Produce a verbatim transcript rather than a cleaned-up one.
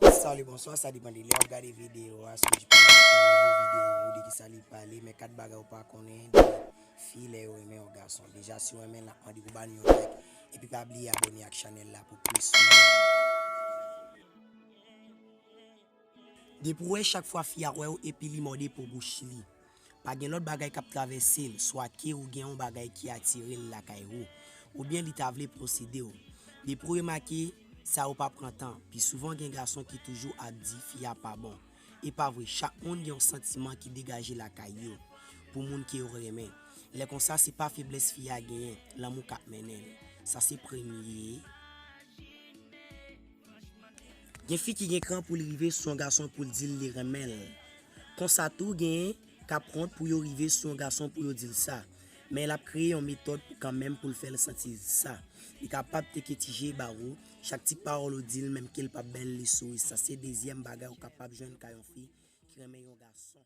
Salut, bonsoir, sa depann de lè w ap gade videyo a, si w jis pran yon nouvo videyo ou de ki sa li pale, men kat bagay ou pa konnen de fi lè yo renmen yon gason. Deja, si w renmen l, l ap mande pou ba nou yon like, epi pa bliye abòne ak chanèl la pou plis moun. Depi w wè chak fwa fi a wè w epi li mòde po bouch li. Pa gen lòt bagay k ap travèse l, swa ke ou gen yon bagay ki atire l lakay ou, oubyen li ta vle posede w. Depi w remake sa, ou pa pran tan. Pi souvan gen gason ki toujou ap di fi a pa bon. E pa vre, chak moun gen yon santiman ki degaje lakay yo pou moun ke yo renmen. Lè konsa, se pa feblès fi a genyen, lanmou k ap mennen l. Sa se premye. Gen fi ki gen kran pou l rive sou yon gason pou l di l li renmen l. Konsa tou, genyen k ap wont pou yo rive sou yon gason pou yo di l sa. Men l ap kreye yon metòd kanmenm pou l fè l santi sa. Li kapab teke ti je ba ou, chak ti pawòl ou di l, menm ke l p ap bèl, li souri. Sa se dezyèm bagay ou kapab jwenn kay yon fi ki renmen yon gason.